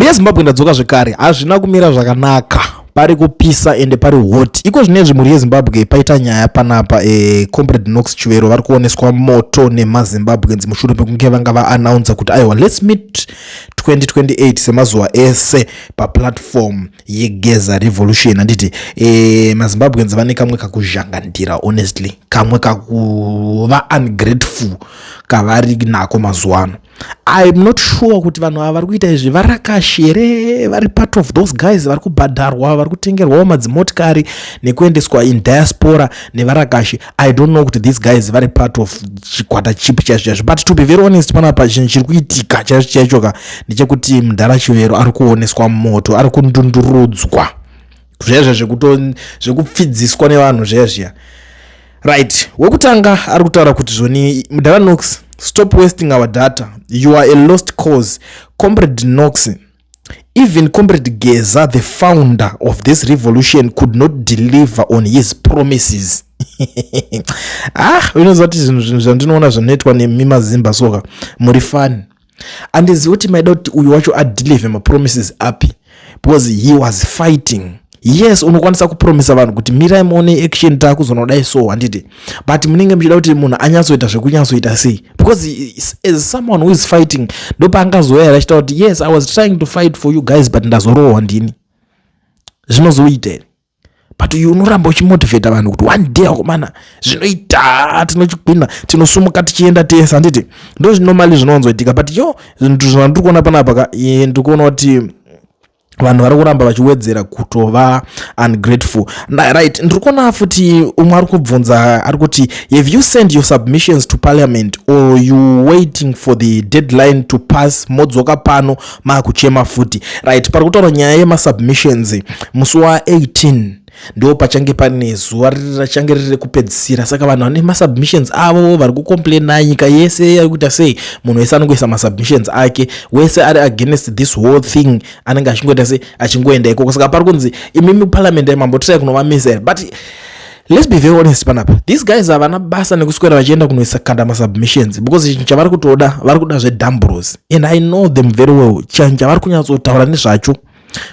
Mhuri yeZimbabwe, ndadzoka zvekare. Hazvina kumira zvakanaka, pari kupisa ende pari hot iko zvinezvi. Mhuri yeZimbabwe, paita nyaya panapa. Comrade Knox Chivero vari kuoneswa moto nemaZimbabweans mushure mekunge vanga vaannouncer kuti aiwa, let's meet 2028 semazuva ese paplatform yeGeza Revolution, handiti? MaZimbabweans vane kamwe kakuzhangandira, honestly, kamwe kakuva ungrateful kavari nako mazuva ano. I'm not sure kuti vanhu ava vari kuita izvi varakashi here, vari part of those guys vari kubhadharwa, vari kutengerwawo madzimotikari nekuendeswa in diaspora nevarakashi. I don't know kuti these guys vari part of chikwata chipi chaizvo chaizvo, but to be very honest, panapa chinhu chiri kuitika chaizvo chaichoka ndechekuti mudhara Chivero ari kuoneswa moto, ari kundundurudzwa zvezve zvekupfidziswa nevanhu zvezviya. Right, wekutanga ari kutaura kuti zvoni, "Mudhara Knox, stop wasting our data. You are a lost cause, Comrade Knox. Even Comrade Geza, the founder of this revolution, could not deliver on his promises." Ah, unoziva kuti zvinhu zvandinoona zvinoitwa nemi maZimba soka, muri funny. Handizivi kuti maida kuti uyu wacho adeliver mapromises api, because he was fighting. Yes, unokwanisa kupromisa vanhu kuti mirai muone action, taakuzonodai so, handiti? But munenge muchida kuti munhu anyatsoita zvekunyatsoita sei? Because as someone who is fighting, ndopaangazouya here achitaura kuti, "Yes, I was trying to fight for you guys, but ndazorohwa ndini"? Zvinozoita here? But uyu unoramba uchimotivheta vanhu kuti one day, akomana, zvinoita, tinochigwina, tinosumuka tichienda tese, handiti? Ndo zvinormally zvinowanzoitika. But yo, zvinhu zvandiri kuona panapa ka, ndiri kuona kuti vanhu vari kuramba vachiwedzera kutova ungrateful. Right, ndiri kuona futi umwe ari kubvunza, ari kuti, "Have you sent your submissions to Parliament or you waiting for the deadline to pass? Modzoka pano maakuchema futi." Right, pari kutaura nyaya yemasubmissions. Musi wa18 ndo pachange pane zuva rachange riri rekupedzisira. Saka vanhu vane masubmissions avo vari kucomplaina, nyika yese ari kuita sei, munhu wese anongoisa masubmissions ake, wese ari against this whole thing anenge achingoita sei, achingoenda ikoko. Saka pari kunzi, imimi Parliament mambotirai kunovamisa here? But let's be very honest panapa, these guys havana basa nekuswera vachienda kunoisa kanda masubmissions, because chinhu chavari kutoda, vari kuda zvedambros, and I know them very well. Chinhu chavari kunyatsotaura nezvacho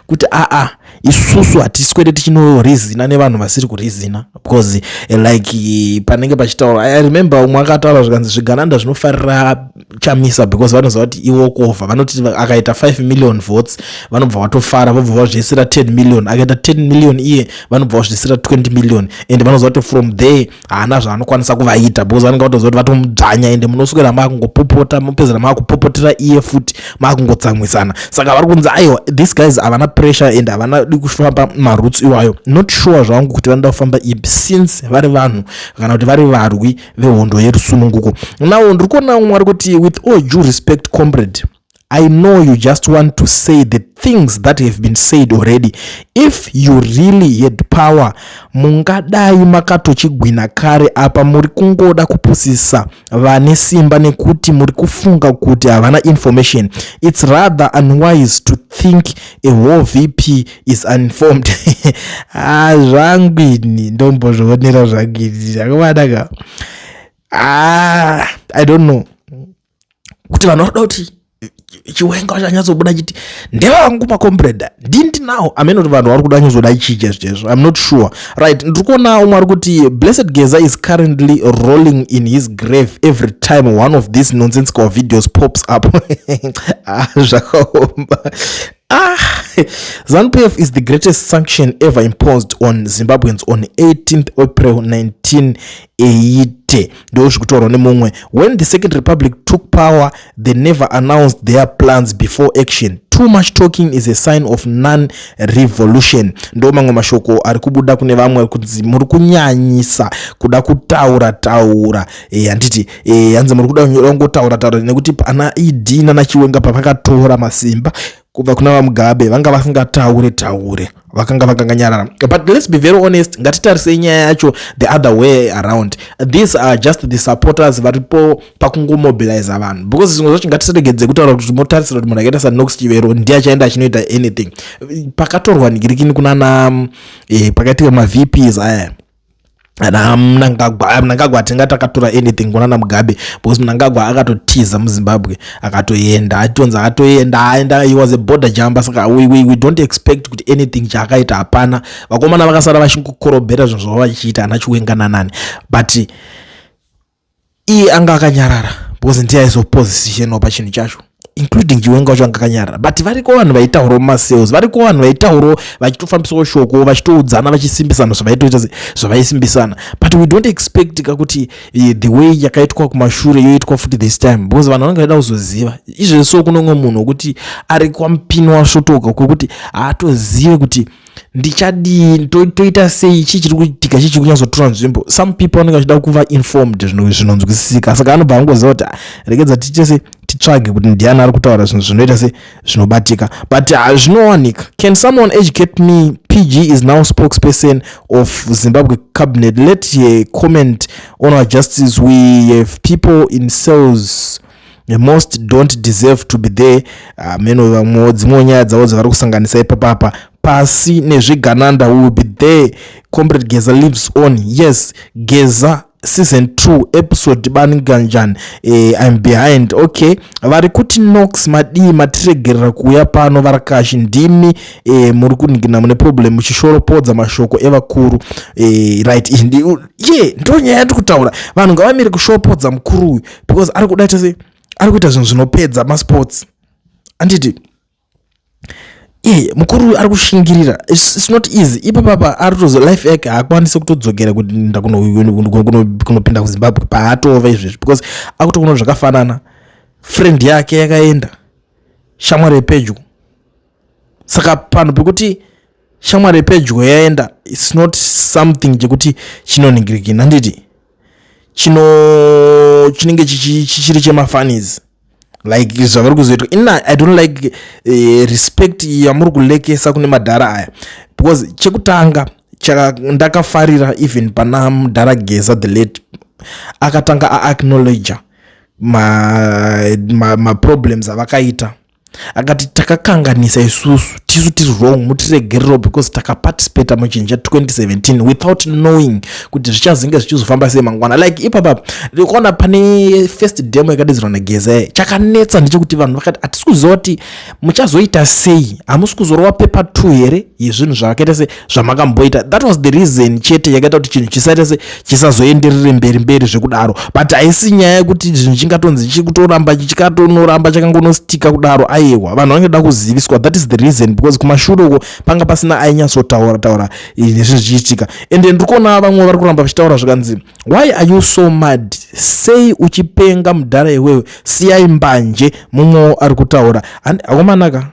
kuti aa, isusu hatiswere tichinorizina nevanhu vasiri kurizina, because like panenge pachitaura, I remember umwe akataura zvikanzi zvigananda zvinofarira Chamisa because vanoziva kuti iwokovha. Vanoti akaita 5 million votes, vanobva vatofara, vobva vazvisira 10 million. Akaita 10 million iye, vanobva vazvisira 20 million, and vanoziva kuti from there haana zvaanokwanisa kuvaita, because vanenge vatoziva kuti vatomudzvanya, ende munoswera maakungopopota, mopedzera maakupopotera iye futi, maakungotsamwisana. Saka vari kunzi aiwa, these guys havana pressure and havana di kufamba maroots iwayo. Not sure zvangu kuti vanoda kufamba ipi, since vari vanhu kana kuti vari varwi vehondo yerusununguko. Now ndiri kuona umwe ari kuti, "With all due respect, comrade, I know you just want to say the things that have been said already. If you really had power, mungadai makatochigwina kare. Apa muri kungoda kupusisa vane simba nekuti muri kufunga kuti havana information. It's rather unwise to think a whole VP is uninformed." Ah, zvangwini ndombozvionera zvangwini zvakavadaka. Ah, I don't know kuti vanhu varikuda kuti Chiwenga chanyatsobuda chiti, "Ndevangu macomrade, ndindinawo amene," kuti vanhu vari kuda nyatsoda chii chaizvo chaizvo, I'm not sure. Right, ndiri kuona umwe ari kuti, "Blessed Geza is currently rolling in his grave every time one of these nonsensical videos pops up." Ah, zvakaomba. Ah, "ZANU-PF is the greatest sanction ever imposed on Zimbabweans on 18th April 1980." Ndo zviri nemumwe. "When the Second Republic took power, they never announced their plans before action. Too much talking is a sign of non-revolution." Ndo mamwe mashoko ari kubuda kune vamwe kunzi muri kunyanyisa kuda kutaura taura. Handiti hanzi muri kuda kungotaura taura nekuti ana ED nanaChiwenga pavakatora masimba kubva kuna vaMugabe vanga vasingataure taure, vakanga vakanganyarara. But let's be very honest, ngatitarisei nyaya yacho the other way around. These are just the supporters varipo pakungomobiliza vanhu, because zvimwe zvacho ngatiregedze kutaura kuti motarisira kuti munhu akaita saKnox Chivero ndiye achaenda achinoita anything. Pakatorwa nigirikini kunana pakaitika maVPs aya. Ana Mnangagwa, Mnangagwa tinga takatora anything kuna naMugabe, because Mnangagwa akatotiza muZimbabwe, akatoenda, atonzi atoenda, aenda, he was a border jumper. Saka we don't expect kuti anything chaakaita hapana. Vakomana vakasara vachingokorobhera zvinhu zvavo vachiita ana Chiwenga nanani, but iye anga akanyarara because ndiye aizopositionwa pachinhu chacho, including Chiwenga wacho anga akanyarara. But variko vanhu vaitaurawo mumacells, variko vanhu vaitaurawo vachitofambisawo shoko, vachitoudzana, vachisimbisana zvavaitoita, zvavaisimbisana. But we don't expect kakuti the way yakaitwa kumashure yoitwa futi this time, because vanhu vanenge vaida kuzoziva izvezvi. So kunomwe munhu wekuti ari kwamupini wasvotoka kwekuti haatozive kuti ndichadii, toita sei, chii chiri kuitika, chii chiri kunyatsotora nzvimbo. Some people vanenge vachida kuva informed zvinonzwisisika, saka anobva angoziva kuti, "Ah, regedza tiite se titsvage kuti ndiani ari kutaura zvinhu zvinoita se zvinobatika." But zvinowanika. Can someone educate me? PG is now spokesperson of Zimbabwe cabinet. Let a comment on our justice. We have people in cells, most don't deserve to be there. Meno vamwewo dzimwewo nyaya dzavo dzavari kusanganisa ipapapa. Pasi nezvigananda, we will be there. Comrade Geza lives on. Yes, Geza season 2 episode bani ganjan. I'm behind. Okay, vari kuti Nox madii matiregerera kuuya pano. Varakashi ndimi muri kuningina mune problem muchishoropodza mashoko evakuru. Right, ye ndo nyaya yandiri kutaura. Vanhu ngavamire kushoropodza mukuru uyu because ari kuda se ari kuita zvinhu zvinopedza masports, anditi? Iye mukuru uyu ari kushingirira. It's not easy ipapapa. Ari kutozo life yake haakwanisi kutodzokera kuenda kunopinda kuZimbabwe paatova izvezvi, because akutoona zvakafanana. Friend yake yakaenda, shamwari yepedyo. Saka panhu pekuti shamwari yepedyo yaenda, it's not something chekuti chinoningirikina, handiti? Chino chinenge chichiri chemafunnies like zvavari kuzoitwa. Ina I don't like respect yamuri kulekesa kune madhara aya, because chekutanga ndakafarira even pana mudhara Geza the late, akatanga aacknowledga maproblems ma avakaita, akati takakanganisa isusu, tisu tiri wrong, mutiregerero because takaparticipata muchinhu cha2017 without knowing kuti zvichazenge zvichizofamba sei mangwana. Like ipapa ndikuona pane first demo yakadedzerwa naGeza, chakanetsa ndechekuti vanhu vakati hatisi kuziva kuti muchazoita sei, hamusi kuzorova paper 2 here yezvinhu zvakaita se zvamakamboita. That was the reason chete yakaita kuti chinhu chisaita se chisazoenderere mberi mberi zvekudaro. But haisi nyaya yekuti zvinhu chingatonzi chikutoramba, chikatonoramba chakangonostika kudaro. Aiwa, vanhu vanoda kuziviswa. That is the reason, because kumashure uko panga pasina ainyatsotaura taura nezvinhu zvichiitika. Ende ndiri kuona vamwe vari kuramba vachitaura zvakanzi, "Why are you so mad? Sei uchipenga mudhara iwewe? Siyai mbanje." Mumwewo ari kutaura akomanaka.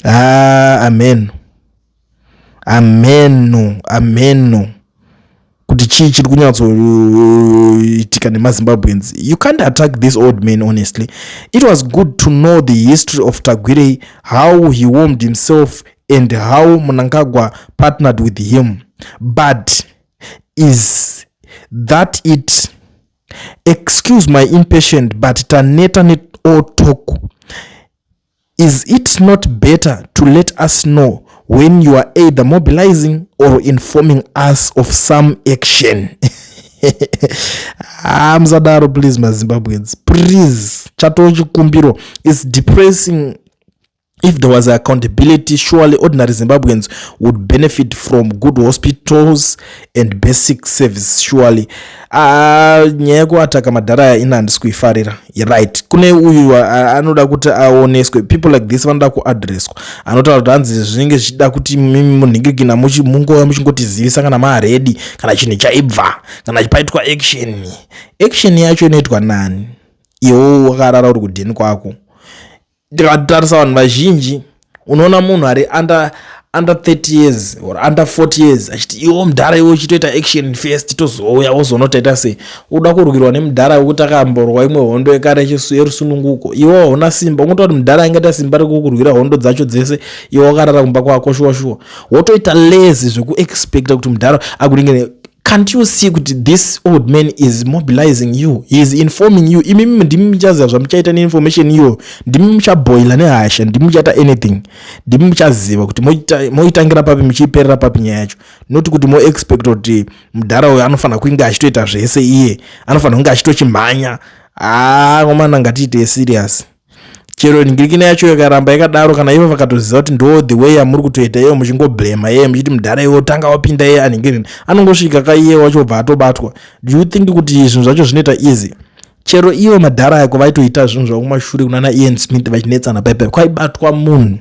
Ah, amen, ameno, ameno kuti chii chiri kunyatsoitika nemaZimbabweans. You can't attack this old man. Honestly, it was good to know the history of Tagwirei, how he warmed himself and how Mnangagwa partnered with him. But is that it? Excuse my impatient, but taneta ne all talk. Is it not better to let us know when you are either mobilizing or informing us of some action? Ah, musadaro please, maZimbabweans, please. Chatoo chikumbiro. Is depressing. If there was accountability, surely ordinary Zimbabweans would benefit from good hospitals and basic service, surely. Nyaya yekuataka madhara aya ina handisi kuifarira. Right, kune uyu anoda kuti aoneswe. People like this vanoda kuadreswa. Anotaura kuti hanzi zvinenge zvichida kuti mimi munhingirikina mungouya muchingotizivisa kana maready, kana chinhu chaibva, kana paitwa action. Action yacho inoitwa nani iwo wakarara uri kudheni kwako? Tikatarisa vanhu vazhinji, unoona munhu ari under 30 years or under 40 years achiti, "Iwo mudhara, iwe uchitoita action first, tozouya." Wozonotaita sei? Uda kurwirwa nemudhara wekuti akamborwa imwe hondo yekare yerusununguko, iwe hauna simba. Ungoita kuti mudhara aingaita simba rekukurwira hondo dzacho dzese, iwe wakarara kumba kwako? Shuwa shuwa, wotoita lazy zvekuexpecta kuti mudhara akuringene. Can't you see kuti this old man is mobilizing you? He is informing you. Imimi ndimi muchaziva zvamuchaita neinformation iyoyo. Ndimi muchabhoila nehasha, ndimi muchaita anything. Ndimi muchaziva kuti moitangira papi muchiiperera papi nyaya yacho. Not kuti moexpect kuti mudhara uyo anofanira kunge achitoita zvese iye. Anofanira kunge achitochimhanya. Haa, komana, ngatiite serious. Chero ngirikina yacho yakaramba yakadaro, kana ivo vakatoziva kuti ndo the way yamuri kutoita ivo, muchingoblema iye muchiti mudhara iwo tanga wapinda iye anenge anongosvika kaiye wacho bva atobatwa. Do you think kuti zvinhu zvacho zvinoita easy? Chero ivo madhara ako vaitoita zvinhu zvavo kumashure kunana Ian Smith vachinetsana paipai, kwaibatwa munhu,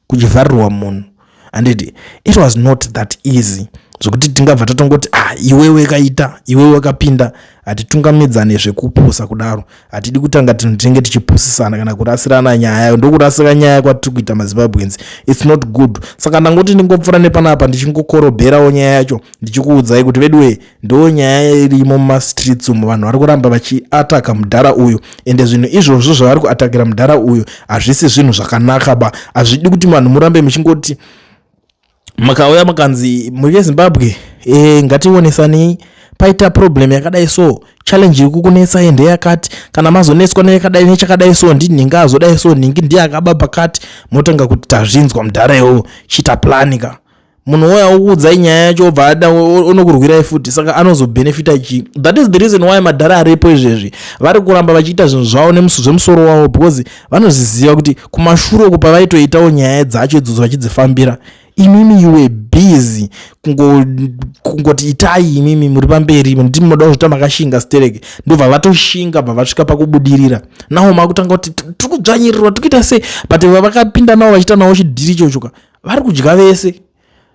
kuchivharirwa munhu, handiti? It was not that easy zvokuti tingabva tatongoti, "Ah, iwewe kaita, iwewe wakapinda." Hatitungamidzane zvekupusa kudaro. Hatidi kutanga tinhu tinenge tichipusisana kana kurasirana nyaya. Ndokurasira nyaya kwatiri kuita maZimbabweans, it's not good. Saka ndangoti ndingopfuura nepanapa ndichingokorobherawo nyaya yacho, ndichikuudzai kuti veduwe, ndo nyaya irimo mumastreets umo. Vanhu vari kuramba vachiataka mudhara uyu, ende zvinhu izvozvo zvavari kuatakira mudhara uyu hazvisi zvinhu zvakanaka ba. Hazvidi kuti vanhu murambe muchingoti makauya makanzi, "Muri veZimbabwe, ngationesanei, paita problem yakadai, so challenge iri kukunetsai ndeyakati. Kana mazonetswa neyakadai nechakadai, so ndinhingi azodai, so nhingi ndiye akaba pakati," motanga kuti, "Tazvinzwa mudhara iwowo, chiita plan ka." Munhu woya okuudzai nyaya yacho, obva ada onokurwirai futi, saka anozobhenefita chii? That is the reason why madhara aripo izvezvi vari kuramba vachiita zvinhu zvavo zvemusoro wavo, because vanozviziva kuti kumashure uku pavaitoitawo nyaya dzacho idzodzo vachidzifambira, imimi you were busy kungoti itai, imimi muri pamberi, ndimi munoda kuzvita makashinga stereke. Ndobva vatoshinga, bva vasvika pakubudirira. Nawo makutanga kuti tiri kudzvanyirirwa, tiri kuita sei? But vavakapinda navo vachiita navo chidhiri ichocho ka, vari kudya vese.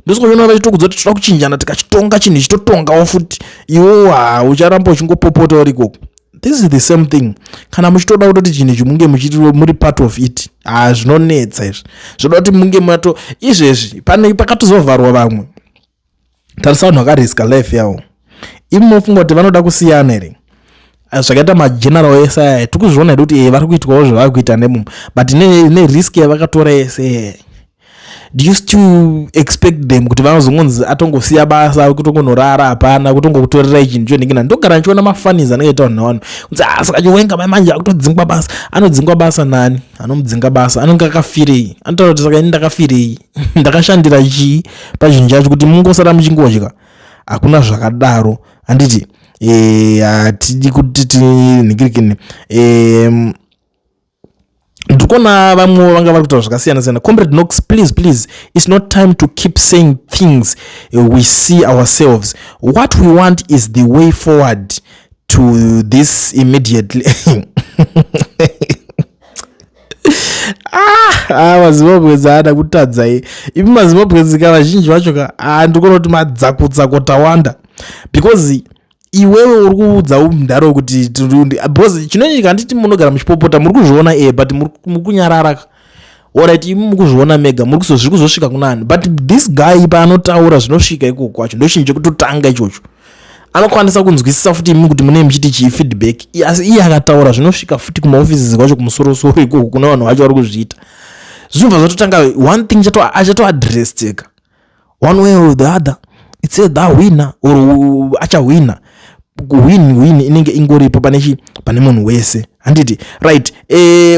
Ndosikuona vachitokudza kuti toda kuchinjana, tikachitonga chinhu ichitotongawo futi. Iwowo ha, ucharamba uchingopopota uri ikoko. This is the same thing kana muchitoda kutoti chinhu ichi munge muchiti muri part of it. Ha, zvinonetsa izvi, zvoda kuti munge mato izvezvi pane pakatozovharwa vamwe. Tarisa vanhu vakariska life yavo. Imi mofunga kuti vanoda kusiyana here? Zvakaita mageneral ese aya, tiri kuzviona hedu kuti vari kuitwawo zvavari kuita nemumu, but nerisk yavakatora yese, do you still expect them kuti vanozongonzi atongosiya basa, kutongonorara, hapana kutongokutorerai chinhu chonhingina? Ndogara ndichiona mafunnies anenge aita vanhu navanhu kunzi, "Ah, saka Chiwenga mai manje akutodzingwa basa." Anodzingwa basa nani? Anomudzinga basa anenge akafirei? Anotaura kuti, "Saka ini ndakafirei? Ndakashandira chii pachinhu chacho kuti mungosara muchingodya?" Hakuna zvakadaro, handiti? Hatidi kuti tinhingirikini. Ndikuona vamwe vanga vari kutaura zvakasiyana siyana. "Comrade Knox, please, please, it's not time to keep saying things we see ourselves. What we want is the way forward to this immediately." Ah, maZimbabweans haada kutadzai imi. MaZimbabweans ka, vazhinji vacho ka, ah, ndikuona kuti madzakudzako tawanda, because iwewe uri kuudza mundaro kuti, because chinonyika, handiti munogara muchipopota, muri kuzviona but muri kunyarara ka. Alright, imi mukuzviona mega, muri zviri kuzosvika kunani? But this guy paanotaura zvinosvika ikoko kwacho. Ndo chinhu chekutotanga ichocho. Anokwanisa kunzwisisa futi imi kuti munee muchiti chii, feedback, asi iye akataura zvinosvika futi kumaofisi kwacho, kumusorosoro ikoko kune vanhu vacho vari kuzviita. Zvinobva zvatotanga one thing achatoadresseka one way or the other. It's either winner or achahwina. Win win inenge ingoripo pane chi pane munhu wese, handiti? Right.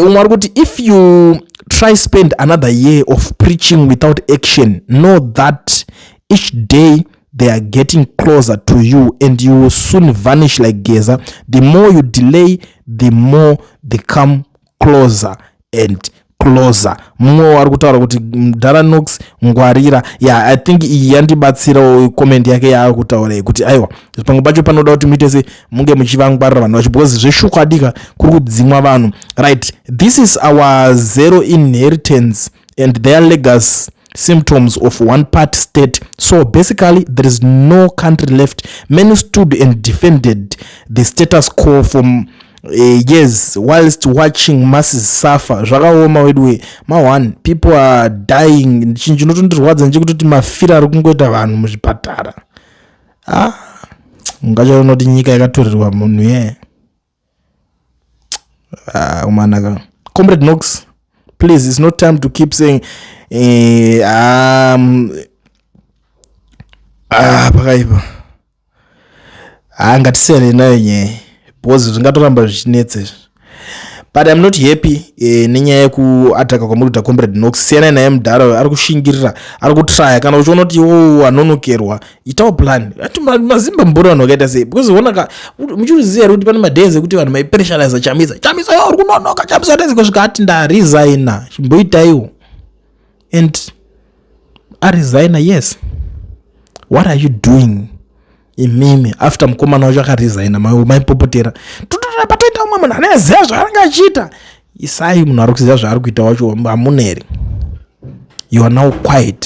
Umwe ari kuti, "If you try spend another year of preaching without action, know that each day they are getting closer to you and you will soon vanish like Geza. The more you delay, the more they come closer and closer." Mumwe ari kutaura kuti, "Mudhara Nox, ngwarira." Yeah, I think iyi yandibatsirawo, comment yake yaari kutaura kuti aiwa, pamwe pacho panoda kuti muite se munge muchivangwarira vanhu vacho, because zveshukwadika kuri kudzimwa vanhu. Right, "This is our zero inheritance and their legacy, symptoms of one party state. So basically there is no country left. Many stood and defended the status quo from years whilst watching masses suffer." Zvakaoma weduwe, ma1 people are dying. Chinhu chinotondirwadza ndechekutoti mafiro ari kungoita vanhu muzvipatara, ah, ungachaona kuti nyika yakatorerwa munhu ye. Ah, umanaka. "Comrade Knox, please, it's not time to keep saying." Ah, pakaipa. Haa, ngatisiyane nayo nyaya because zvingatoramba zvichinetsa izvi, but I'm not happy nenyaya yekuataka kwamuri kuita Comrade Knox. Siyanai naye mudhara, ari kushingirira, ari kutraya. Kana uchiona kuti iwo wanonokerwa, itawo plan. Ati mazimba mbori vanhu vakaita sei? Because onaka, muchiriziva here kuti pane madays ekuti vanhu maipressuriza Chamisa, "Chamisa, yo, uri kunonoka, Chamisa," tezi kusvika ati, "Ndaresigna, chimboitaiwo," and aresigna. Yes, what are you doing imimi after mukomana wacho akaresigna? Maipopotera, patoita umwe munhu anoziva zvaanenge achiita. Isai munhu ari kuziva zvaari kuita wacho. Hamuna here? You are now quiet.